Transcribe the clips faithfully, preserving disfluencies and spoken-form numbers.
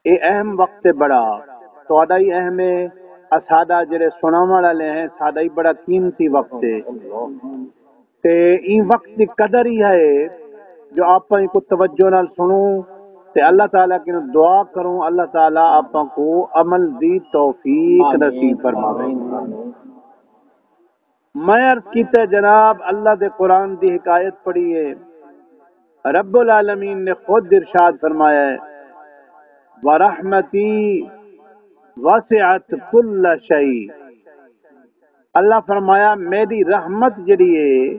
اے اہم وقت ہے بڑا، تہاݙا ہی اہم ہے، اساݙا جڑے سݨاوݨ والے ہیں، ساݙا ہی بڑا قیمتی وقت ہے۔ تے ایں وقت دی قدر ہی ہے جو آپاں کوں توجہ نال سݨوں تے اللہ تعالیٰ کنوں دعا کروں، اللہ تعالیٰ آپاں کوں عمل دی توفیق نصیب فرماوے۔ میں عرض کیتا ہے جناب، اللہ دے قرآن دی حکایت پڑھی ہے، رب العالمین نے خود ارشاد فرمایا ہے، "ورحمتی وسعت کل شیء۔" اللہ فرمایا، میری رحمت جڑی ہے،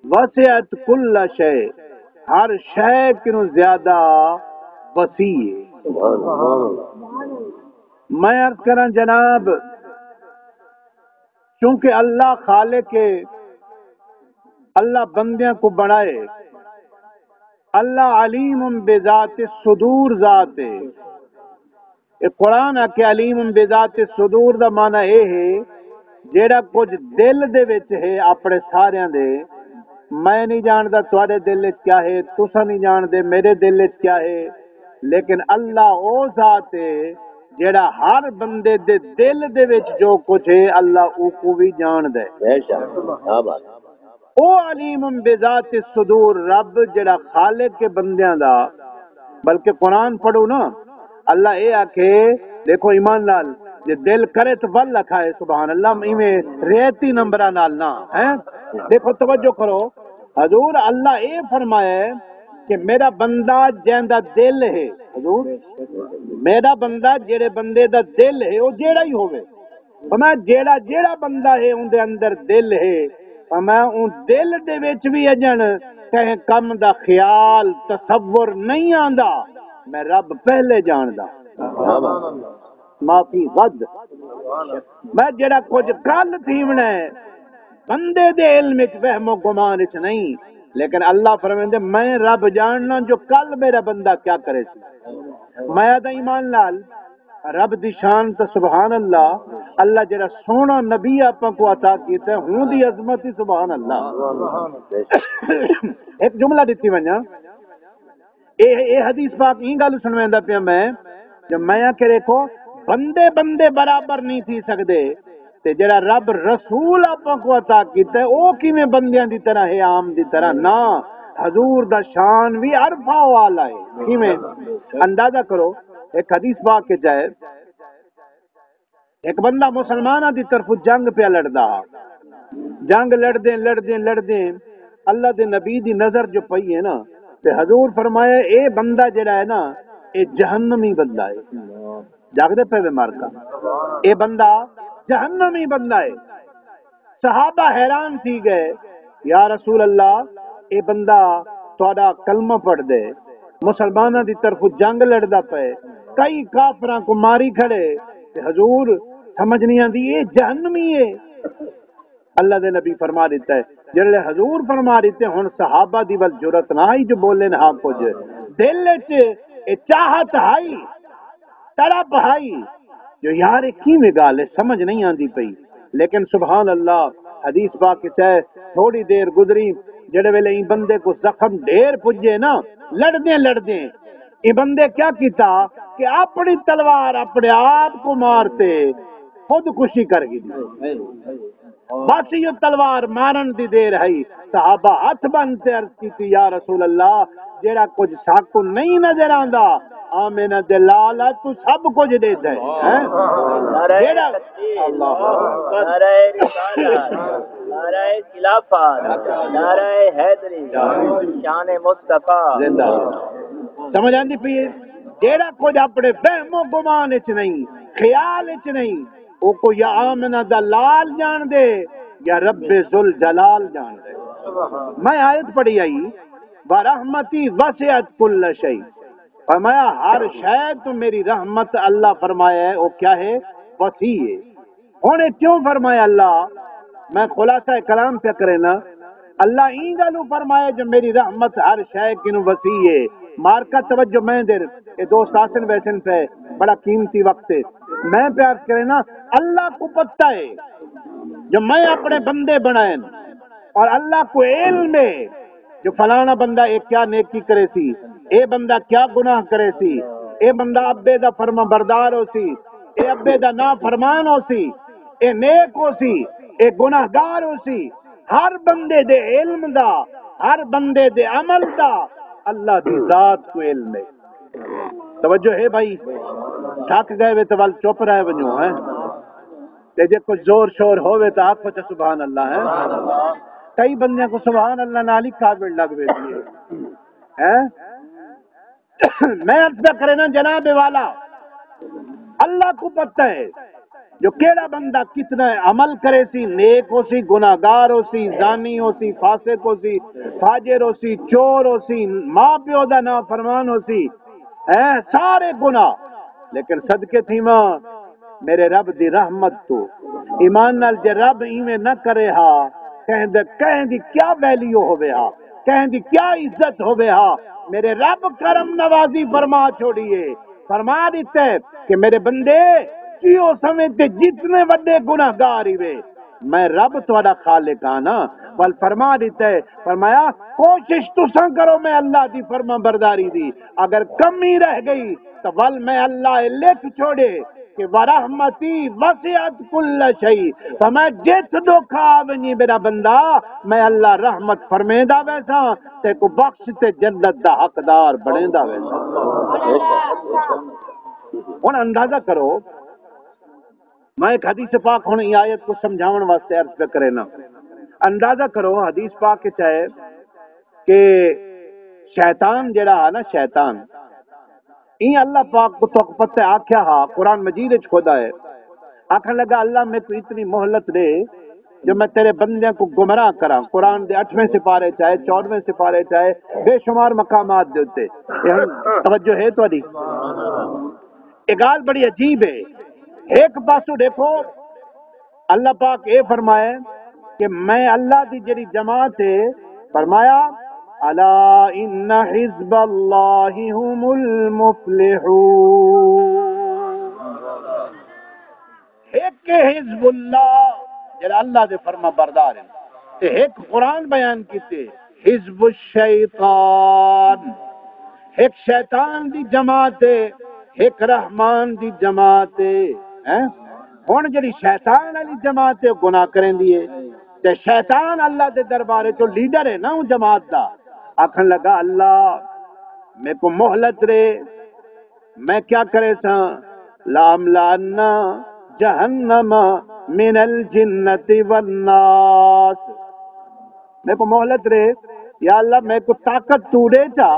وسعت کل شیء، ہر شے کنوں زیادہ وسیع ہے۔ میں عرض کراں جناب، چونکہ اللہ خالق ہے، اللہ بندیاں کو بنائے، اللہ علیم بذات الصدور ذات ہے۔ اے قرآن آ کہ علیم بذات الصدور دا معنی اے ہے، جیڑا کچھ دل دے وچ ہے اپنے ساریاں دے، میں نہیں جاندا تہاڈے دل وچ کیا ہے، تساں نہیں جاندے میرے دل وچ کیا ہے، لیکن اللہ او ذات ہے جیڑا ہر بندے دے دل دے وچ جو کچھ ہے، اللہ اوکوں وی جاندا ہے۔ بے شک، کیا بات ہے۔ او علیم بذات الصدور، رب جیڑا خالق ہے بندیاں دا۔ بلکہ قرآن پڑھو نا، اللہ اے آکھے، دیکھو ایمان نال، جے دل کرے تو ول لکھائے، سبحان اللہ، ایویں ریتی نمبراں نال نہ، ہیں؟ دیکھو توجہ کرو، حضور اللہ اے فرمایا ہے کہ میرا بندہ جیندا دل ہے، حضور، میرا بندہ جیڑے بندے دا دل ہے، او جیڑا ہی ہووے، فرمایا جیڑا جیڑا بندہ ہے اوندے اندر دل ہے، فرمایا اون دل دے وچ وی اجن کہیں کم دا خیال تصور نہیں آندا، میں رب پہلے جاندا۔ ما فی غد، میں جیڑا کچھ کل تھیونا ہے بندے دے علم وچ وہم و گمان وچ نہیں، لیکن اللہ فرمیندے میں رب جاننا جو کل میرا بندہ کیا کرے سی۔ میں آدھا ایمان نال رب دی شان تے سبحان اللہ، اللہ جڑا سوہݨا نبی آپاں کوں عطا کیتا ہے، ہوں دی عظمت ہی سبحان اللہ۔ ایک جملہ ݙتی ونڄاں، اے، اے حدیث پاک ایں ڳالھ سݨویندا پیاں میں جو میں آکھیا ݙیکھو بندے بندے برابر نہیں تھی سڳدے، تے جڑا رب رسول آپاں کوں عطا کیتا ہے، او کیویں بندیاں دی طرح ہے، عام دی طرح؟ نہ، حضور دا شان وی ارفع و اعلیٰ ہے۔ کیویں؟ اندازہ کرو، ایک حدیث پاک کے جائے، ایک بندہ مسلماناں دی طرف جنگ پیا لڑدا ہا۔ جنگ لڑدیں، لڑدیں، لڑدیں، اللہ دے نبی دی نظر جو پئی ہے نا، تے حضور فرمایا، اے بندہ جڑا ہے نا، اے جہنمی بندہ ہے۔ جاگدے پے وے مارکا، اے بندہ جہنمی بندہ ہے۔ صحابہ حیران تھی ڳئے، یا رسول اللہ، اے بندہ تہاݙا کلمہ پڑھدے، مسلماناں دی طرف جنگ لڑدا پئے، کئی کافراں کو ماری کھڑے، تے حضور سمجھ نہیں آندی، اے جہنمی ہے۔ اللہ دے نبی فرما ݙتا ہے، جڑے حضور فرما ݙتے، ہݨ صحابہ دی ول جرات نہ آئی جو بولے نہ کچھ، دل وچ اے چاہت آئی، تڑپ ہائی جو یار اے کیویں ڳالھ ہے، سمجھ نہیں آندی پئی۔ لیکن سبحان اللہ، حدیث پاک وچ ہے، تھوڑی دیر گزری، جڑے ویلے ایں بندے کو زخم ڈھیر پجے نا، لڑدیں لڑدیں ایں بندے کیا کیتا کہ اپݨی تلوار اپݨے آپ کو مار تے خودکشی کر گھدی۔ بس ایہو تلوار مارݨ دی دیر ہئی، صحابہ ہتھ بن تے عرض کیتی، یا رسول اللہ، جیڑھا کجھ ساکوں نہیں نظر آندا، آمنہ دے لال توں سب کجھ ݙیہدے، ہیں؟ نعرہ جیڑھا تکبیر، اللہ اکبر۔ نعرہ رسالت، نعرہ خلافت، نعرہ حیدری، شان مصطفیٰ۔ زندہ باد۔ سمجھ آندی پئی ہے؟ جیڑھا کجھ اپݨے وہم و گمان اچ نہیں، خیال اچ نہیں، اوکوں یا آمنہ دا لال ڄاݨدے یا رب ذوالجلال ڄاݨدے۔ میں آیت پڑھی آئی، "ورحمتی وسعت کل شیء"، فرمایا ہر شے تو میری رحمت، اللہ فرمایا ہے، او کیا ہے؟ وسیع ہے۔ ہݨ اے کیوں فرمایا اللہ؟ میں خلاصہ کلام پیا کرینا۔ اللہ ایں ڳالھوں فرمایا جو میری رحمت ہر شے کنوں وسیع ہے۔ مارکا توجہ میں دیر، اے دوست آسن ویسن پئے، بڑا قیمتی وقت ہے۔ میں پیا عرض کرینا، اللہ کو پتہ ہے جو میں اپݨے بندے بݨائن، اور اللہ کو علم ہے جو فلانا بندہ اے کیا نیکی کرے سی، اے بندہ کیا گناہ کرے سی۔ اے بندہ ابے دا فرما بردار ہو سی، اے ابے دا نافرمان ہو سی، اے نیک ہو سی، اے گناہگار ہو سی۔ ہر بندے دے علم دا، ہر بندے دے عمل دا اللہ دی ذات کو علم ہے۔ توجہ ہے بھائی؟ تھک گئے وے تو ول چپ رہ ونجو ہیں۔ تے جے کچھ زور شور ہووے تو آکھو تے سبحان اللہ ہے۔ کئی بندیاں کو سبحان اللہ نال ہی کاوڑ لگ ویندی ہے۔ ہیں؟ میں عرض پہ کرے نا جناب والا، اللہ کو پتہ ہے جو کیڑا بندہ کتنا عمل کرے سی، نیک ہو سی، گناہگار ہو سی، زانی ہو سی، فاسق ہو سی، فاجر ہو سی، چور ہو سی، ماں پیو دا نافرمان ہو سی، ہیں سارے گناہ، لیکن صدقے تھیواں میرے رب دی رحمت تو۔ ایمان نال جے رب ایویں نہ کرے ہا، کہیں دے، کہیں دی کیا ویلیو ہوے ہا، کہیں دی کیا عزت ہوے ہا۔ میرے رب کرم نوازی فرما چھوڑیے، فرما دیتے کہ میرے بندے، کیوں سمجھتے جتنے وڈے گناہگار ہی وے، میں رب تہاڈا خالق ہاں نا۔ ول فرما دیتے، فرمایا کوشش تساں کرو میں اللہ دی فرما برداری دی، اگر کمی رہ گئی تو ول میں اللہ اے لکھ چھوڑے کہ ورحمتی وسعت کل شیء، فرمایا جتھ دکھ آ ونجی میرا بندہ، میں اللہ رحمت فرمیندا ویساں، تیکوں بخش تے جنت دا حقدار بنیندا ویساں۔ ہن اندازہ کرو، میں ایک حدیث پاک ہن ایں آیت کو سمجھاون واسطے عرض پہ کرے نا۔ اندازہ کرو، حدیث پاک وچ ہے کہ شیطان جڑا ہے نا، شیطان، ایں اللہ پاک کو تک پتہ آکھیا ہا، قرآن مجید وچ خدا ہے، آکھن لگا، اللہ میکوں اتنی مہلت دے جو میں تیرے بندیاں کو گمراہ کراں۔ قرآن دے اٹھویں سپارے چ ہے، چودھویں سپارے چ ہے، بے شمار مقامات دے اتے۔ اے ہن توجہ ہے تہاڈی؟ اے ڳالھ بڑی عجیب ہے۔ ہک پاسوں ݙیکھو، اللہ پاک اے فرمائے کہ میں اللہ دی جڑی جماعت ہے، فرمایا، الا ان حزب اللہ هم المفلحون۔ ہک حزب اللہ جڑا اللہ دے فرما بردار ہیں، تے ہک قرآن بیان کیتے، حزب الشیطان، ہک شیطان دی جماعت ہے، ہک رحمان دی جماعت ہے۔ ہیں؟ ہن جڑی شیطان والی جماعت ہے، گناہ کریندی ہے، تے شیطان اللہ دے دربار چوں لیڈر ہے نا اوں جماعت دا۔ آکھن لگا، اللہ میکوں مہلت ݙے، میں کیا کریساں؟ لاملأن جہنم من الجنۃ والناس۔ میکوں مہلت ݙے، یا اللہ میکوں طاقت توں ݙے چا۔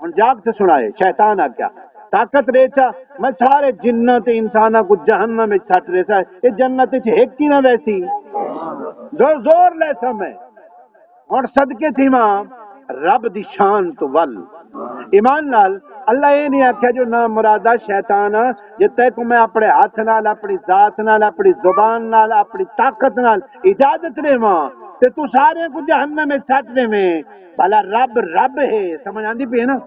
ہݨ جاڳ تے سݨائے، شیطان آکھیا، طاقت ݙے چا، میں سارے جناں تے انساناں کوں جہنم وچ سٹ ݙیساں، اے جنت وچ ہک ہی نہ ویسی۔ زور، زور لیساں میں۔ ہݨ صدقے تھیواں رب دی شان توں ول۔ ایمان نال، اللہ اے نہیں آکھیا جو نہ مرادا شیطان، جے تیکوں میں اپݨے ہتھ نال، اپݨی ذات نال، اپݨی زبان نال، اپݨی طاقت نال اجازت ݙیواں تے توں سارے کوں جہنم وچ سٹ ݙیویں۔ بھلا رب رب ہے، سمجھ آندی پئی ہے نا؟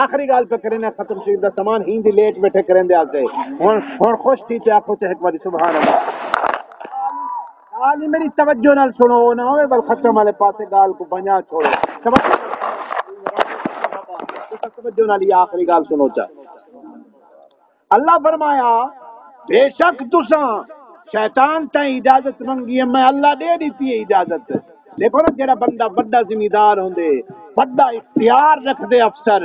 آخری ڳالھ پہ کریں، ختم شریف دا سامان ہی دی لیٹ بیٹھے کریں دے آتے۔ ہݨ، ہݨ خوش تھی تے آکھو تے ہک واری سبحان اللہ۔ ڳالھ میری توجہ نال سݨو، نہ ہووے ول ختم والے پاسے ڳالھ کو بنیا چھوڑو۔ توجہ، توجہ نال یہ آخری ڳالھ سݨو چا۔ اللہ فرمایا، بے شک تساں شیطان تائیں اجازت منگی ہے، میں اللہ ݙے ݙتی ہے اجازت۔ ݙیکھو نا، جیڑھا بندہ وݙا ذمہ دار ہوندے، وݙا اختیار رکھدے افسر،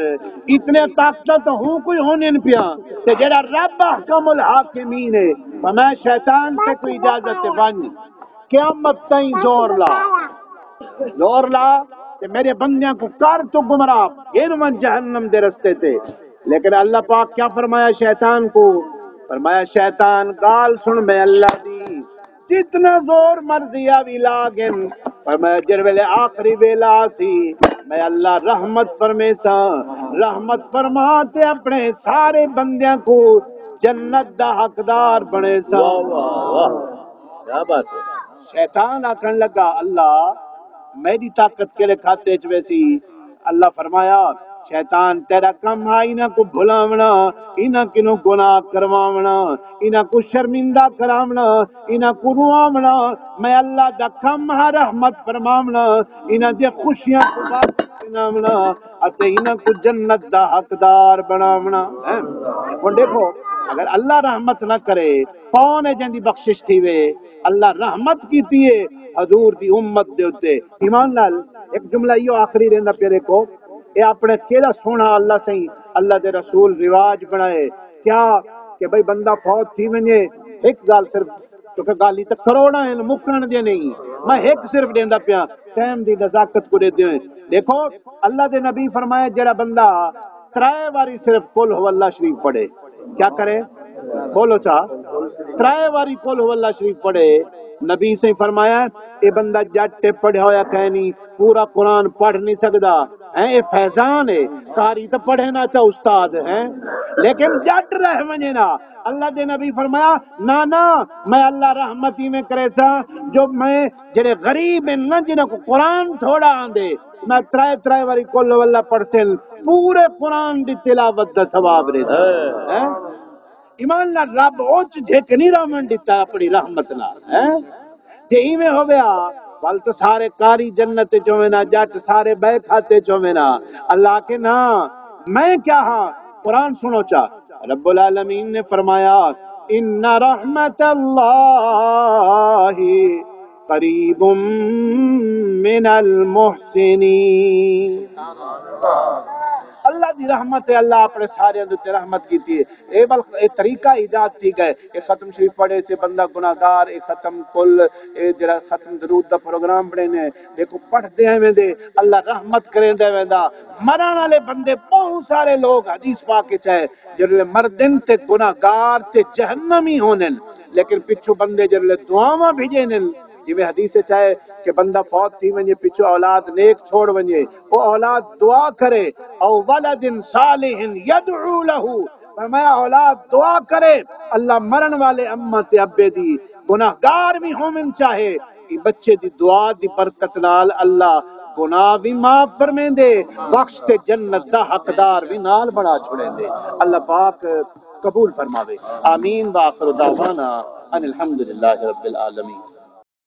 اتنے طاقتاں تاں ہوں کوئی ہونن پیاں، تے جیڑھا رب احکم الحاکمین ہے، فرمایا شیطان تے کوئی اجازت تے ونڄ، قیامت تائیں زور لا، زور لا، تے میرے بندیاں کو کر تو گمراہ، گھن ونڄ جہنم دے رستے تے۔ لیکن اللہ پاک کیا فرمایا شیطان کو؟ فرمایا، شیطان، ڳالھ سݨ میں اللہ دی، جتنا زور مرضی آوی لا گھن، پر میں جڑ ویلے آخری ویلا سی، میں اللہ رحمت فرمیساں، رحمت فرما تے اپݨے سارے بندیاں کو جنت دا حقدار بݨیساں۔ واہ، واہ، واہ۔ کیا بات ہے۔ شیطان آکھݨ لگا، اللہ، میݙی طاقت کیڑھے کھاتے اچ ویسی؟ اللہ فرمایا، شیطان، تیرا کم ہا انہاں کو بھلاوݨا، انہاں کنوں گناہ کرواوݨا، انہاں کو شرمندہ کراوݨا، انہاں کو رواوݨا۔ میں اللہ دا کم ہا رحمت فرماوݨا، انہاں دیاں خوشیاں کو واپس گھناوݨا۔ اتے انہاں کوں جنت دا حقدار بݨاوݨا ہے۔ ہݨ ݙیکھو، اگر اللہ رحمت نہ کرے، کون ہے جیندی بخشش تھیوے؟ اللہ رحمت کیتی ہے حضور دی امت دے اتے۔ ایمان نال ہک جملہ ایہو آخری رہندا پیا، ݙیکھو، اے اپݨے کیڑا سوہݨا اللہ سئیں، اللہ دے رسول رواج بݨائے کیا کہ بھئی بندہ فوت تھی ونڄے، ہک ڳالھ صرف، کیونکہ ڳالھیں تاں کروڑاں ہن، مکݨ دیاں نہیں، میں ہک صرف ݙیندا پیاں، ٹائم دی نزاکت کوں ݙیندے ہوئے۔ ݙیکھو، اللہ دے نبی فرمایا، جیڑھا بندہ ترائے واری صرف قل هو اللہ شریف پڑھے، کیا کرے؟ بولو چا، ترائے واری قل هو اللہ شریف پڑھے، نبی سئیں فرمایا، اے بندہ ڄٹ تے پڑھیا ہویا کائنی، پورا قرآن پڑھ نہیں سڳدا۔ ہیں، اے فیضان ہے، قاری تاں پڑھے نہ چا استاد ہیں، لیکن ڄٹ رہ ونڄے نا۔ اللہ دے نبی فرمایا، نہ نہ، میں اللہ رحمت ایویں کریساں جو میں جڑے غریب ہیں نا، جنہاں کوں قرآن تھوڑا آندے، میں ترائے ترائے واری قل هو اللہ پڑھسن، پورے قرآن دی تلاوت دا ثواب ݙیسن۔ ہیں؟ ایمان نال رب اوچ جھک نہیں رہوݨ ݙتا اپݨی رحمت نال، ہیں؟ جے ایویں ہوویا، ول تاں سارے قاری جنت اچ ہووے نا، ڄٹ سارے بئے کھاتے اچ ہووے نا۔ اللہ آکھے، نہ، میں کیا ہاں؟ قرآن سݨو چا، رب العالمین نے فرمایا، ان رحمت اللہ قریب من المحسنین۔ اللہ دی رحمت ہے، اللہ اپݨے ساریاں دے اتے رحمت کیتی ہے۔ اے بل اے طریقہ ایجاد تھی ڳئے، اے ختم شریف پڑھے تے بندہ گناہگار، اے ختم کل، اے جڑا ختم درود دا پروگرام بݨیندے، ݙیکھو پڑھدے ویندے، اللہ رحمت کریندے ویندا۔ مرݨ والے بندے، بہت سارے لوگ حدیث پاک وچ ہے، جڑے مردن تے گناہگار تے جہنمی ہوندن، لیکن پچھوں بندے جڑے دعاواں بھیجیندن، جیویں حدیث وچ ہے کہ بندہ فوت تھی ونڄے، پچھوں اولاد نیک چھوڑ ونڄے، او اولاد دعا کرے، او ولد صالح یدعو لہ، فرمایا اولاد دعا کرے، اللہ مرݨ والے اماں تے ابے دی، گناہگار وی ہوون چاہے، ایں بچے دی دعا دی برکت نال اللہ گناہ وی معاف فرمیندے، بخش تے جنت دا حقدار وی نال بݨا چھوڑیندے۔ اللہ پاک قبول فرماوے۔ آمین۔ وآخر دعوانا ان الحمد للہ رب العالمین۔